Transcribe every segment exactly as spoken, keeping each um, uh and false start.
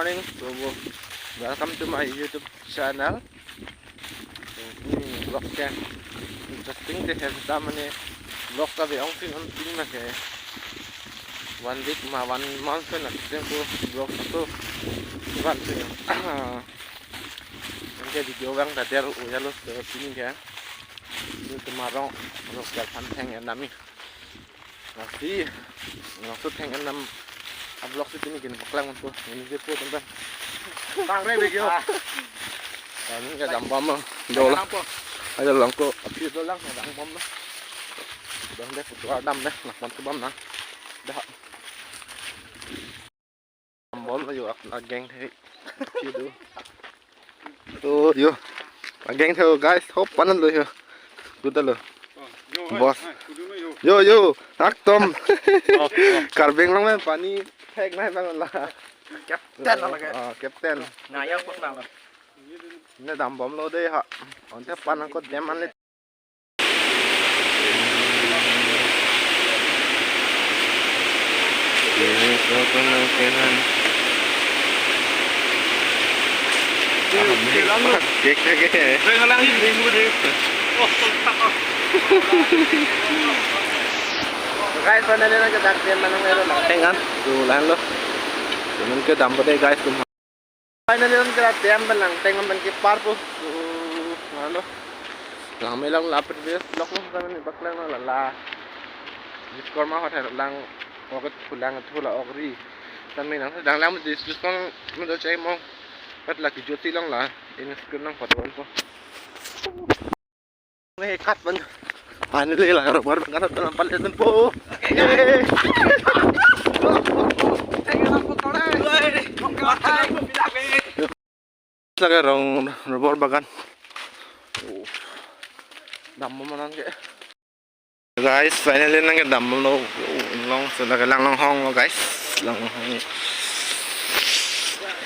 Morning, so, welcome to my YouTube channel. So, pini vlog ke interesting ke, seta mane vlog ta be ong pin on pin ma ke one week ma one month na ke ko vlog to one pin. Anke video vang ta der o ya lo, so pini ke. Ni kemarong, rong kel pan theng en nami. Lasi, langsung theng en nam a-vlog si pini kin paklang man po. Ini je po tentang. Tang re video. Ah. Kami ke dambom lo. Dola. Lang po. Ayo lang ko. Api dolang dambom lo. Dang deh, putu dam deh, lakman tu bam na. Dah. Dambom lo yo, ak-, ageng the. Api do. To yo. Ageng the, guys, hop panan lo yo. Guda lo. Boss. Yo, yo, aktom. Karbi Anglong me pani thek nai bang la. Captain lo ke. Ah, captain. Naya pok nang lo. Ne dambom lo de ha. Onte pan ko dem an le. Ini ko ko nang kehan. Kek kek. Guys, finally nang ke dak dem nang ero nang tengan. Tu lahan lo. Teman ke dam pada guys tu. Finally nang ke dak dem nang tengan man ke par po. Tu lahan lo. Lang me lang la previous vlog lo, kami ni baklang la la. Discord ma hotel lang, oket pulang tu la okri. Kami nang sedang lang discuss kong menurut saya mau. Kat lagi joti lang la. Ini screen nang foto ko. Nih, cut ban. Finally la rubber ban kan dalam palet po. Yeay. Lake rong rubber bagan. Dambom nang ke. Guys, finally nang ke dambom lo. Long so lake lang long hong lo guys. Lang long hong.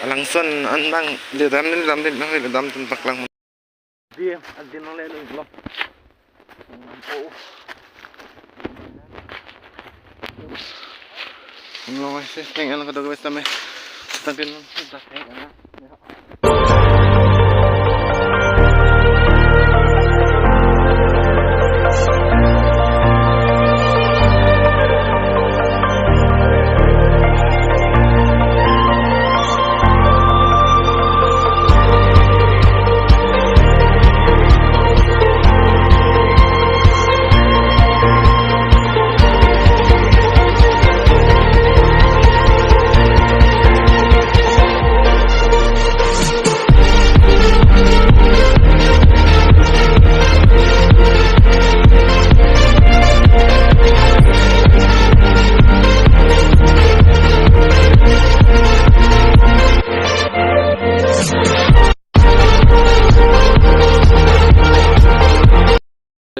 Alangson an bang le dam le dam le dam le dam tun paklang. Di, agin nang le lo. Oh. Nang se, teng an kadok bes tame. Tang kin, tang kin.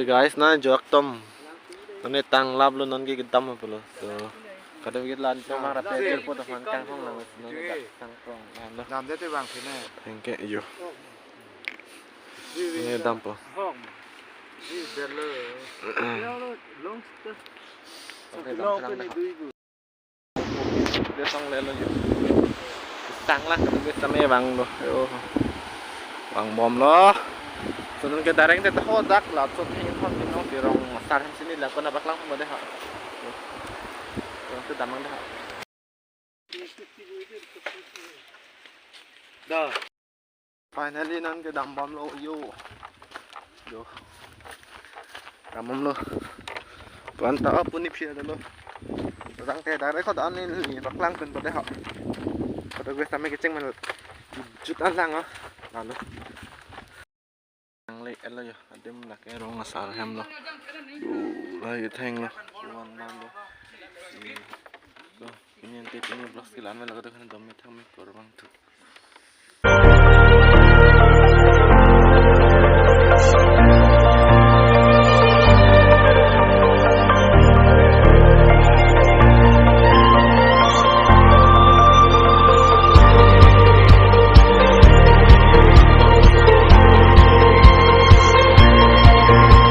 Guys, na jok tom. Nane tang lap lo, non ke kedam pulo. So, kadang kita lan cuma rata aja po teman kang hong nang, nang kang hong nang lo. Dam deh tu bang sini. Thank you. Ini dam po. Hong. Ini belo. Long. Oke, dam sekarang dah. Dia sang lelo yo. Tang la, kami kami vang lo. Yo. Vangbom lo. Sunun ke dareng te taho dak la, so theng thon tin nong tirong sar hem sini la, kona baklang pun deh ha. Yo. Yo, tu damang deh ha. Dah. Finally nang ke dambom lo yo. Yo. Dambom lo. Puan ta apuni phia lo. Tang te direct ko dan ni paklang pen pade ha. Pada gue sampai keceng men. Jut an lang ah. Lalu. Nang le elo yo. Adim lake rong asar hem lo. Yo, la yo theng lo. Puan man lo. Yo. Ini nanti ini vlog sekilan lo, lagi tu kan dom thang me korbang tu.